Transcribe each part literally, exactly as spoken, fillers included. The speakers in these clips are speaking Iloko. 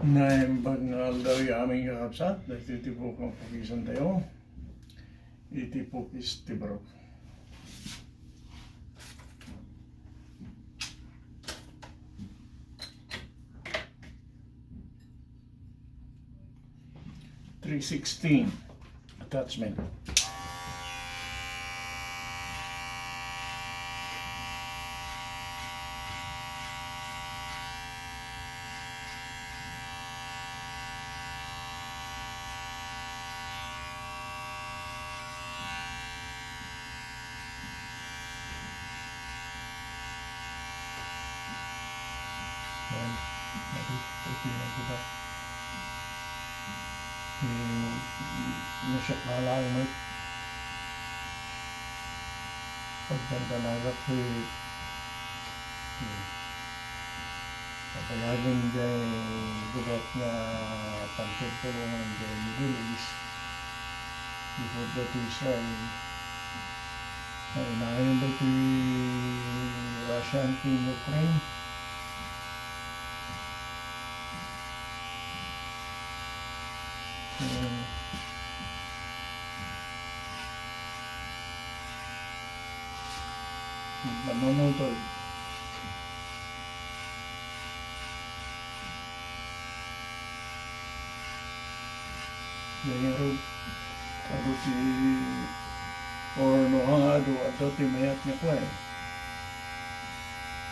Naimbag nga aldaw, amin kakabsat, dagiti ti bukang pakisan tayo. Iti pukis ti barok. Three sixteen. Attachment. Ayan. Ito, ito yung nagbuda. Eh, nasyak na lang, no? Pagdandanagak, eh, eh, papayagen jay gubat nga pangtultulongan jay Middle East. Before that, Israel. Ay, inayon dagiti Russian ken Ukraine. Hmm. Manunutod. Dayaro, adu ti, or no, adu, adu ti mayat nga kuan.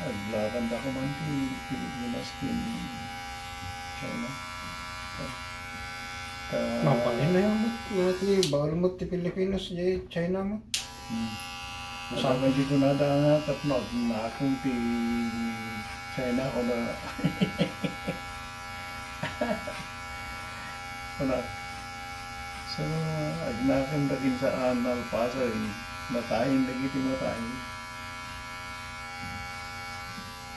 Aglakanda ko man ti Pilipinas ken China. Ta, ta, Mabalin na yun, nga ti, bawal mo ti Pilipinas, di China mo. Hmm. Masama. Masama di ko nada nga tapno, nakong ti China ko na. Kuna, so, agnakan dagiti saan nalpasen, natayen dagiti matay.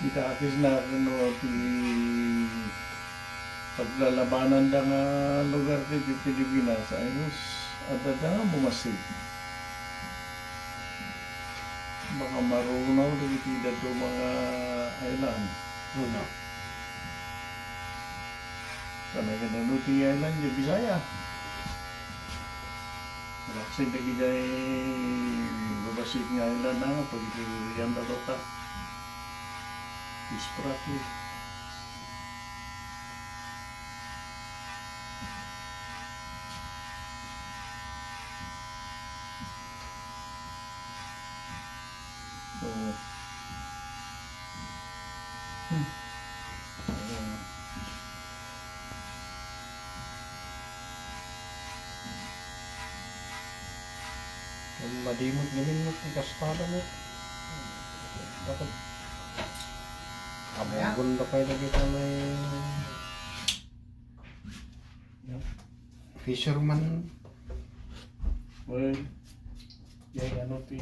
Ita a kisnakan no ti paglalabananda nga lugar ti Pilipinas, ay, sus, adda nga bumasig. Baka marunaw dagiti dadduma nga island. Runaw. Talaga na no ti island, di Bisaya. Relaxing dagiti babassit nga island na nga, pagkikirian na to ka. Fish practice. Oo. Hmm. Ayan. Madimot gamin mo, ti kastada mo. Dapat. Amogon da kayo lagi kami. Fisherman. Well, yan ano ti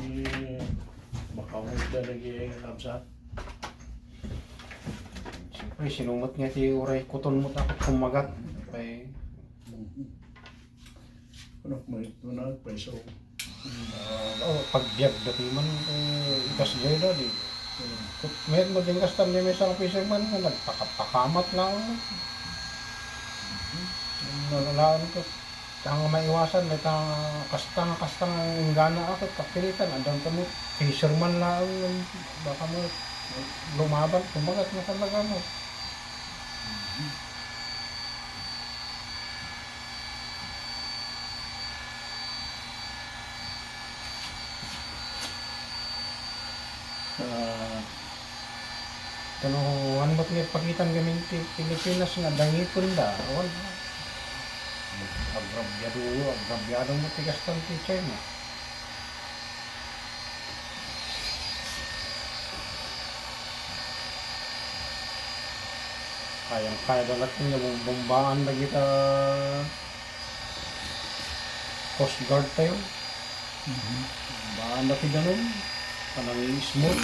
makahugda lagi nga kabsat. Siyempre, sinumat nga ti uray kuton mo ta kumagat. Kay, ano, may ito na, paiso. Ah, oh, pagbiag dati man, eh, ikas jay da, di. Hmm. Mayat mo din kastam niya may sarang fisherman nga nagpakapakamat lang. Nalalaan ko. Tang maiwasan, may tang kasta nga, kasta nga inggana ako, kapilitan, addan kami, fisherman lang, baka mo lumaban, kumagat na talaga mo. Ah, Kano, ano met nga ipakitam gamin ti Pilipinas nga dangipenda? Awan. Agrabyado, agrabyado met ti kastan ti China. Kayang-kaya da latta nga bombombaan dagita Coast Guard tayo. Mhm. Baan na ti danum, panangiismon.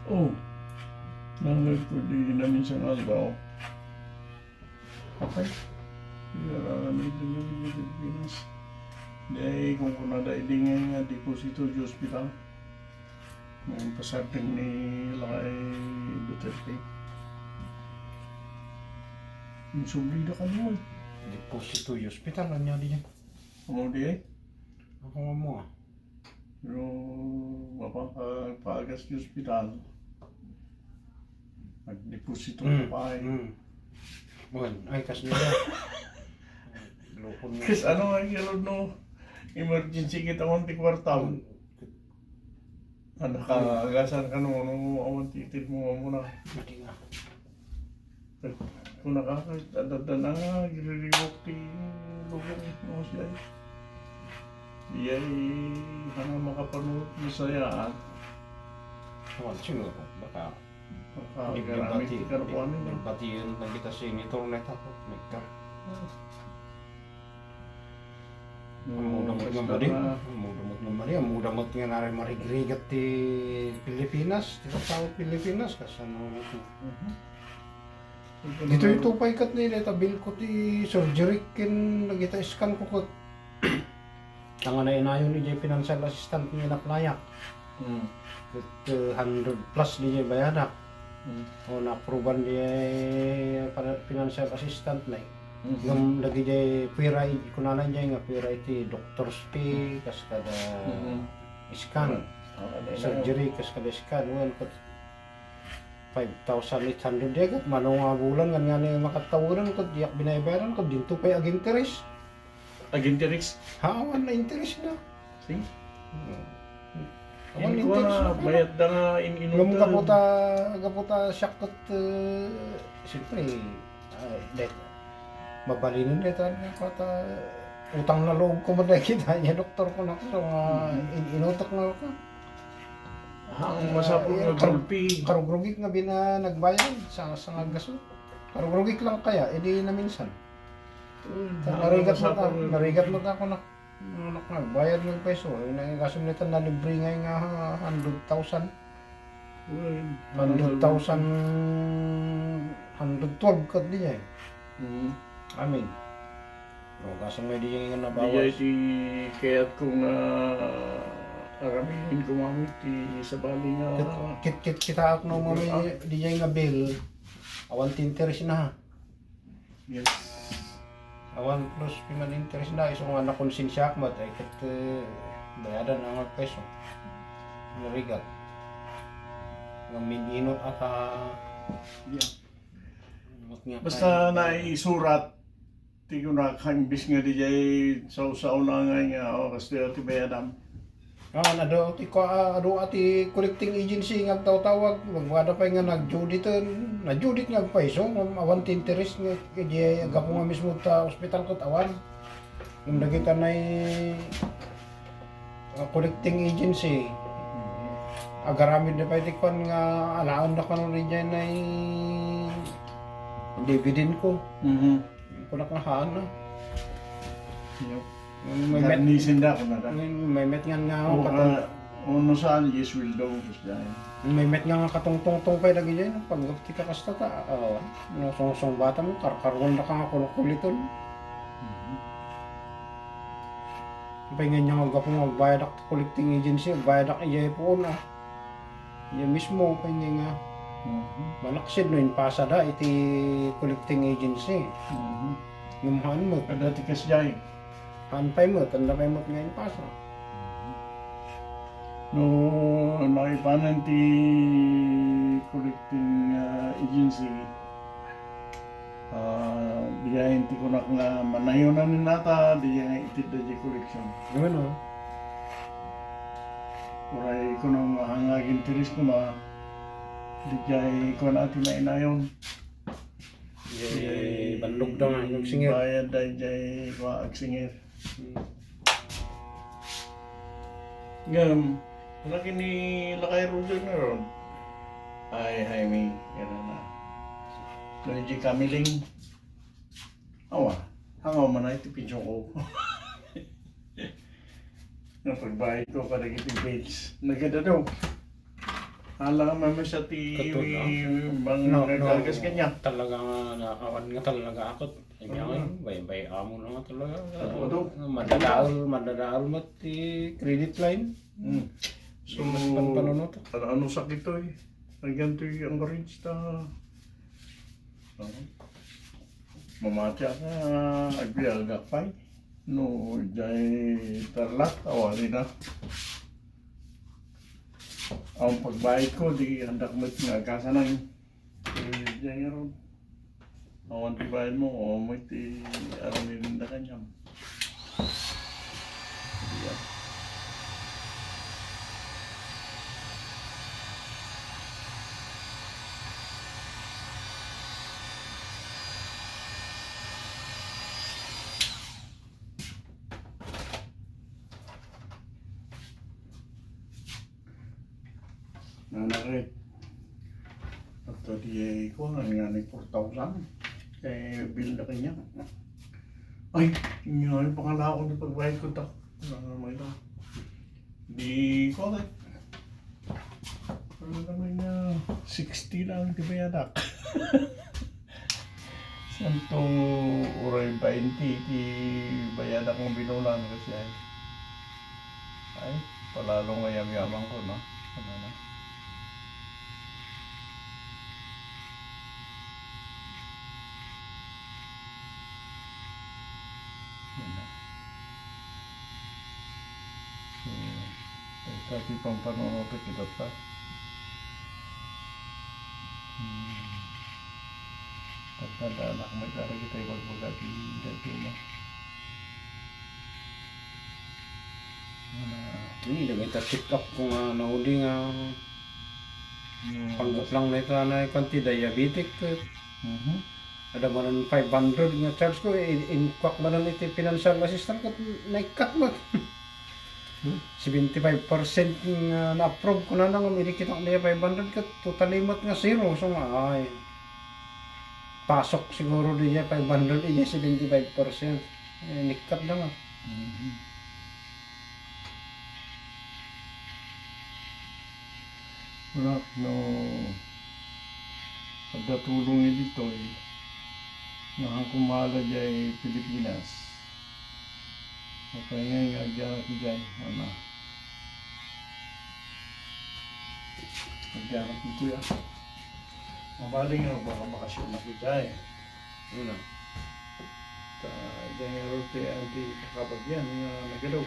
Oh, nangngegko di naminsan nga aldaw. Apay, di aramid ditoy Pilipinas. Di kunada idi nga deposito di ospital. Nga impasardeng ni Lakay Duterte. Insublida kano, eh. Deposito di ospital, ania diay? Amo diay? Ako nga mo, ah. Pero mapang-, ah, paagas ti ospital. Nagdeposito Mm, pa ay. Mm. Wen, ay, kas nila. Lupon nga. Kas ano nga, Gerald, no? Emergency kita man ti kwarta. Mm. Ano ka, agasan ka no, no, awan ti itid mo, amo na. Mati nga. Kunana, adda na nga, giririwak ti lubong, no, siya. Iya, eh, hanga makapanunot, masaya, ah. Wan, siguro, baka, baka, di, di garamit bati-, ti karbuan di, nila. Di batian na kita senator na ita, Mekar. Ah. Ammodamot nga madi, ammodamot nga madi, ammodamot nga nari-, marigrigat ti Pilipinas, ti tattao Pilipinas, kas ano. Mhm. Ditoy pay ket ni deta bill ko ti surgery ken dagita scan ko ket. Tangana inayon idiay financial assistant nga in-applyak. Hmm. Ket, eh, hundred plus diay bayadak. Hmm. O, na-approvean diay pa-, financial assistant na. Mhm. Ngem dagidiay pera i-, kunana diay nga pera iti doctor's fee, kas kada Mhm. scan. Ah, ah, surgery, kas kada scan. Wen, ket five thousand eight hundred diay, ket mano nga bulan, ngan nga ni makattawen, ket diak binayabayaran, ket dinto pay aginteres. Aginteres? Ha, awan na interes na. See? Hmm. Awan interes na. Bayad da nga in-, ngem gapu ta, gapu ta siak ket, eh, siyempre, ah, det-, mabalinen deta nga pata utang na loob ko met dagita nga doktor ko na, so nga, Mhm. in-, inutok nga ako. Ah, ang masapul nga karug-, gulpi. Karugrugik nga bina-, nagbayad sa, sa nga gaso. Karugrugik lang kaya, idi naminsan. Mm, narigat mo ta, narigat mo ta ako na. Ano ka, bayad nga peso. Eh, na, kaso nito na libre nga nga hundred thousand. Well, hundred thousand, hundred twelve ket diay. Mm. Amin. O, kaso may diay nga nabawas. Diay ti kayat ko nga aramiden ko, mami, ti sabali nga kit-, kit-, kitaak no, mami, diay nga bill. Awan ti interes na, ha? Yes. Awan plus piman interest na, isu nga nakonsensiaak met, ay ket, eh, bayadan nga peso. Narigat. Nga min-inot ata. Yeah. Basta naisurat, ti kunak, imbis nga diay saw-saw na nga, nga, oh, kastoy ti bayadam. Ah, adu ti ko-, ah, adu ti collecting agency nga agtawtawag, magbagada pay nga nag-due date, na-due date nga agpayso, ngem awan ti interest nga idi gapu nga mismo ta ospital ket awan. Ngem dagita nay, ah, collecting agency, agaramid da pay ti kuan nga alaen da kano diay nay dividend ko. Mhm. Kunak nga haan na. Yep. May met-, garnisin da, kunada. May, may met nga nga, o, katong-, ka-, o, no saan, yes, will do, yes, dahil. May met nga nga katungtungtong pay dagiti, no? Pag ti kakasta ta, ah, no, sungsungbatam, karkaruan da ka nga kuno kuliton. Mhm. Pay nga nga gapu nga agbayadak collecting agency, agbayadak idiay puon, ah. Iya mismo, kanya nga, mhm, malaksid no impasada iti collecting agency. Mhm. Ngem haan met. Kada ti kasjay. Haan pay met, anda pay met nga impasa. Mhm. No, maipanan ti collecting, ah, agency, ah, diay ti kunak nga manayonan ni nata, diay nga itedda diay collection. Amen, oh. Uray kuno nga hangag interes koma, diay kuan ti mainayon. Diay bandog da nga, agsinger. Bayad da diay kua agsinger. Hmm. Ngem, laki ni Lakay Roger nga ron. Ay, Jaime, gana na. No, diay kamiling. Awa, hangaw man ay ti pension ko. Nga pagbayad ko kadagiti bills. Nagada daw. Ala nga mamesa ti Katon, ah. bang No, no. nagkargas kanya. Talaga nga naawan nga talaga ako. Kanya Ah. nga, bay-bay amo na nga talaga. Apo, ato. Madadaol, madadaol met ti credit line. Hmm. So, Mas panpanunot. ano, ano sakit to eh? Nagyan to yung anchorage ta. Ano? Mamati ako nga agbiagak pay. No, jay Tarlac, awali na. Ang pagbayad ko, di handak met nga agasan ang, eh, jay nga ron. Awan ti bayad mo, o mo iti aram ni Linda kanyam. Iya. Nanakit. At di ay ko nga nga ni four thousand. Kay bill na kanya. Ay, nga yung pangalawa ko ni pagbayad ko ta. Ano naman ito? Di ko agad. Ano naman nga sixty lang ti bayadak. Santo uray bainte ti bayadak nga binulan kasi ay. Ay, palalo nga yamyaman ko, no? Ano na? Ano? So, ita ti pampanunutek ita ta. Hmm. Pagtandaan ako, may tara kita ibagbaga ti dadduma. Ano? Hmm, dagita check up ko nga nauli nga Hmm. Panggap lang na ita na ikan ti diabetic. Mhm. Ada manen five hundred nga charge ko, i-, inkuak manen iti financial assistance ket naikkat met. Hmm. Seventy-five percent nga na-approve ko na nga mirikitak niya five hundred ket totally met nga zero. So nga, ay, pasok siguro diya five hundred, iya seventy-five percent. Eh, nikkat na nga. Mhm. Wala, no, adda tulong ni ditoy, nga kumala jay Pilipinas. Makaya nga agyanak jay, ano. Agyanak ni kuya. Mabaling nga baka bakasyon na kita eh. Ano? Ta, diyan nga rin ti, ang ti kakabagyan nga nagalaw.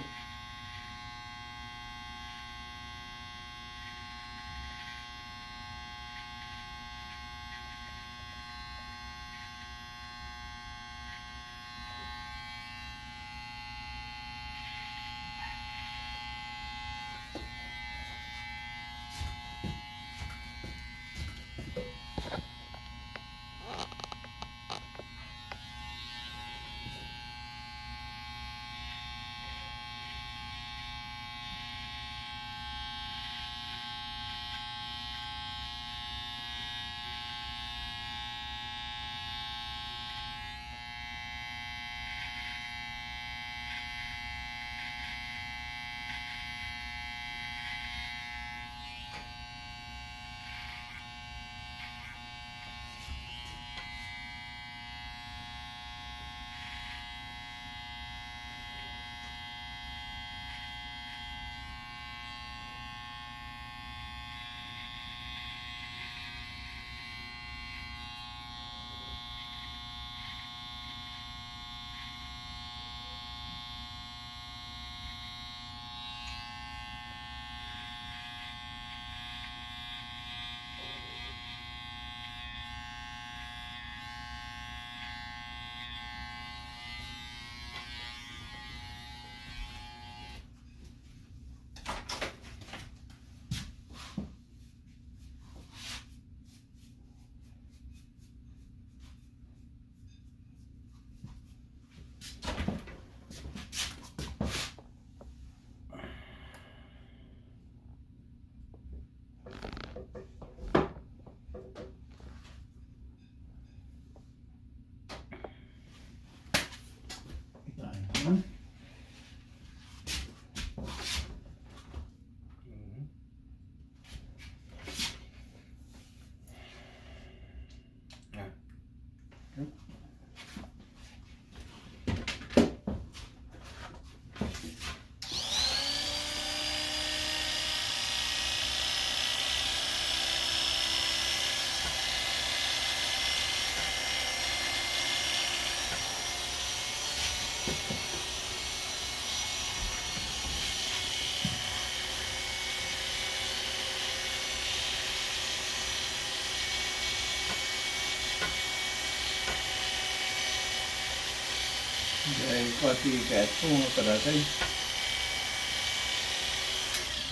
Diay kua ti kayatko nga kadakay.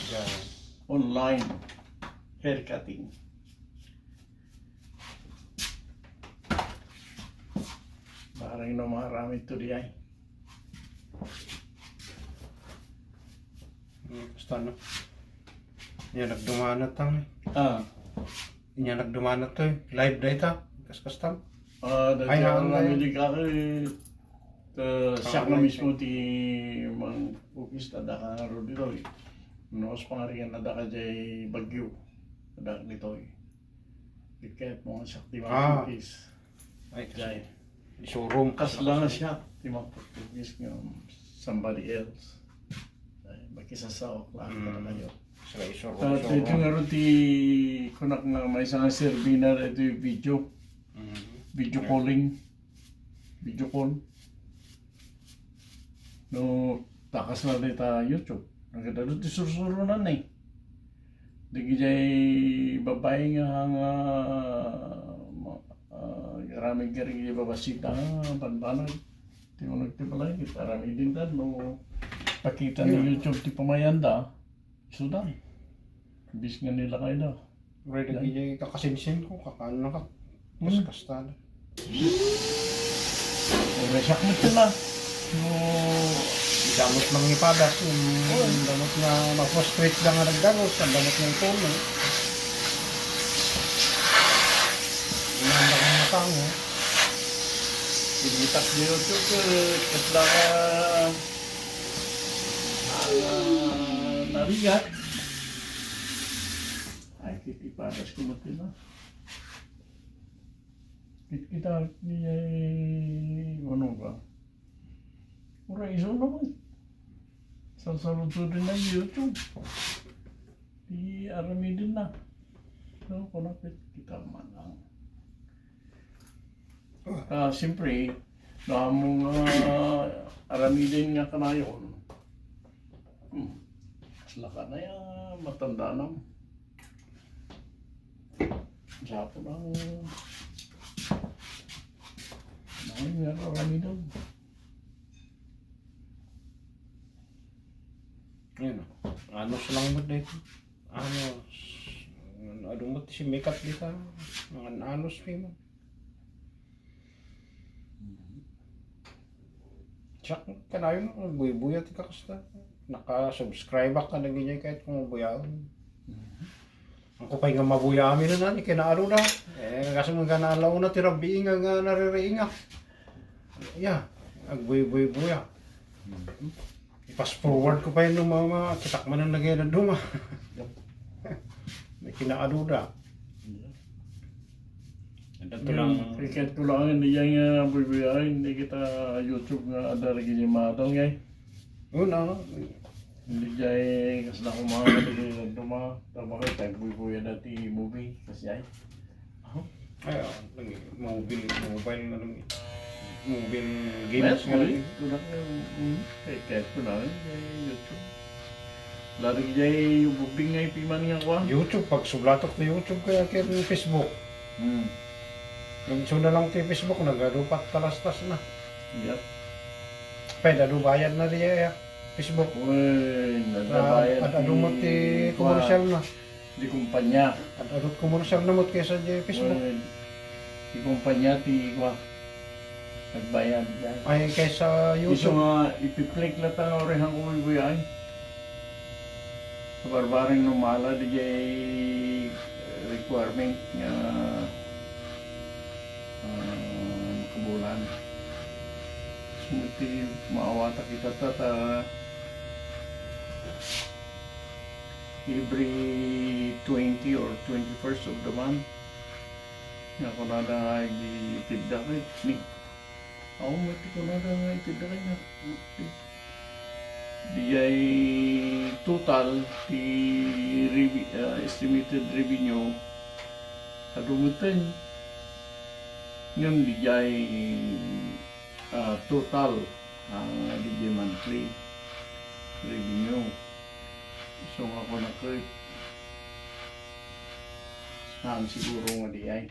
Diay online hair cutting. Barang no maaramid to diay. Hmm, basta na. Yan, nagdumanat ang. Ah. Inya nagdumanat to eh. Live dayta. Kaskastan. Ah, dati Ay, ang naanday. Namilig ako eh. Ta, siak na mismo ti mangkukis ta daka nga ro ditoy. No, sa pangarigan na daka jay Baguio. Daka ditoy. Di kayat mo nga siak ti Ah. Mangkukis. Ay, Jay. Isurom. Kasla nga siak ti mangkukis nga somebody else. Ay, makisasawak lang Mm. talaga yun. Sila isurom, Ah, isurom. Ito nga ron ti kunak nga maysa nga serbi na ito yung video. Mm. Video Yeah. calling. Video call. No, takas na dita YouTube. Nagkadalo ti sursuronan eh. Dagijay babai nga, nga, ma-, ah, aramid nga dagijay babassit, ah, banbanag. Ti uneg ti balay, aramid din dan, no, pakita ni Yeah. YouTube ti pamayanda. Sudan. Bis nga nila kayo daw. Ready Yan. Kaya kakasinsin ko, kakaano na ka. Hmm. Kas-, kasta na. Oras ak mo ito na. No, damot mangipadas, yung Oo. Damot nga ma-frustrate lang nga nagdalos, ang damot nga ito, no? Umanda kang matang, eh. Pinitak ni YouTube, eh, kasla ka Ah, narigat. Ay, kitiparas ko mati na. Kitkita ni, ano ba? Ura, iso naman. Salsalod-salod na YouTube. Di aramidin na. No, kunapit kita man ang Ah, siyempre, damo nga aramiden nga kanayon. Hmm. Kasla ka na ya, matandanam. Siya po lang. Ano nga aramiden? Ayun, oh. Anos lang mo dito. Anos. Adu mo ti si Mikat dito. Ang anos mo. Siak kanayon, buybuya ti kakasta. Naka-subscribe ak kadagiti kayat kong buyaon. Ang kupay nga mabuya amin na ni kinaaro da. Eh, kasi mga nalauna ti rabiinga nga naririinga. Ya, agbuybuy-buya. I-fast forward ko pa yun, no, mga, mga kitak man ang nagay na duma. May kinaaduda. Ito lang. Ikat ko lang, hindi yan nga buybuy, ay, hindi kita YouTube nga ada lagi ni Matong, eh. Yun, ano? Hindi jay, kas na kumain, hindi jay nagduma. Tapos, tayo buybuy na ti movie, kasi ay. Ay, ah, nang mobile, mobile na lang. Mobile games Yes, nga uy. Lang. Tulak na yung, mm, kay, kaya ko na, eh, YouTube. Lagi jay, yung bubing nga ipiman nga kwa. YouTube, pag sublatok na YouTube, kaya kaya yung Facebook. Hmm. Yung suna lang ti Facebook, nagadupat talastas na. Yep. Pwede, adu bayad na di, eh, Facebook. Uy, nagbabayad Ah, ad-, adu mo ti ti, commercial kwa. Na. Di kumpanya. Ad-, adut commercial na mo kaysa di Facebook. Well, di kumpanya ti, kwa, nagbayad. Ay, kaysa YouTube. Isu nga, ipi-click lang ta nga orihang ko, uy, ay. Kabarbareng no mala, di jay requirement nga, ah, makabulan. So, iti maawata kita ta, ta, every twenty or twenty-first of the month, nga kunada nga itidda kay ni. Awan met ti kunada nga itidda kay na. Dijay total ti revi-, ah, estimated revenue, adu metten. Ngem dijay, ah, total Ang, ah, di monthly revenue. So, nga ako nakit, saan siguro nga di ay.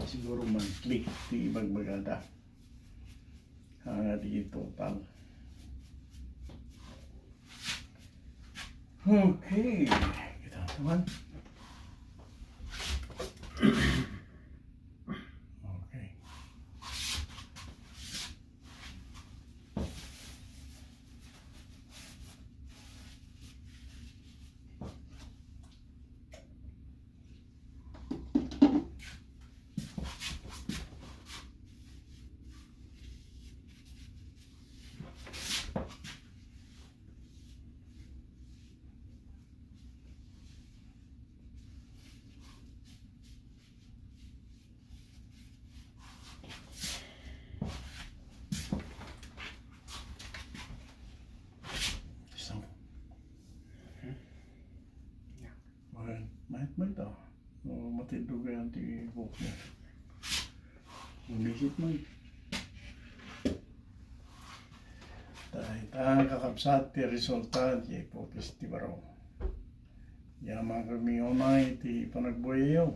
Siguro monthly, di ibagbagada. Ang, ah, di total. Okay. Kita naman. Okay. Isang. Mahal, mahal mo ito. O, matindog yan ti buhok mo. Umisit mo. Dahil ang kakabsat ti resulta ti ipupis ti barong. Yaman kami unay ti panagbuyayo.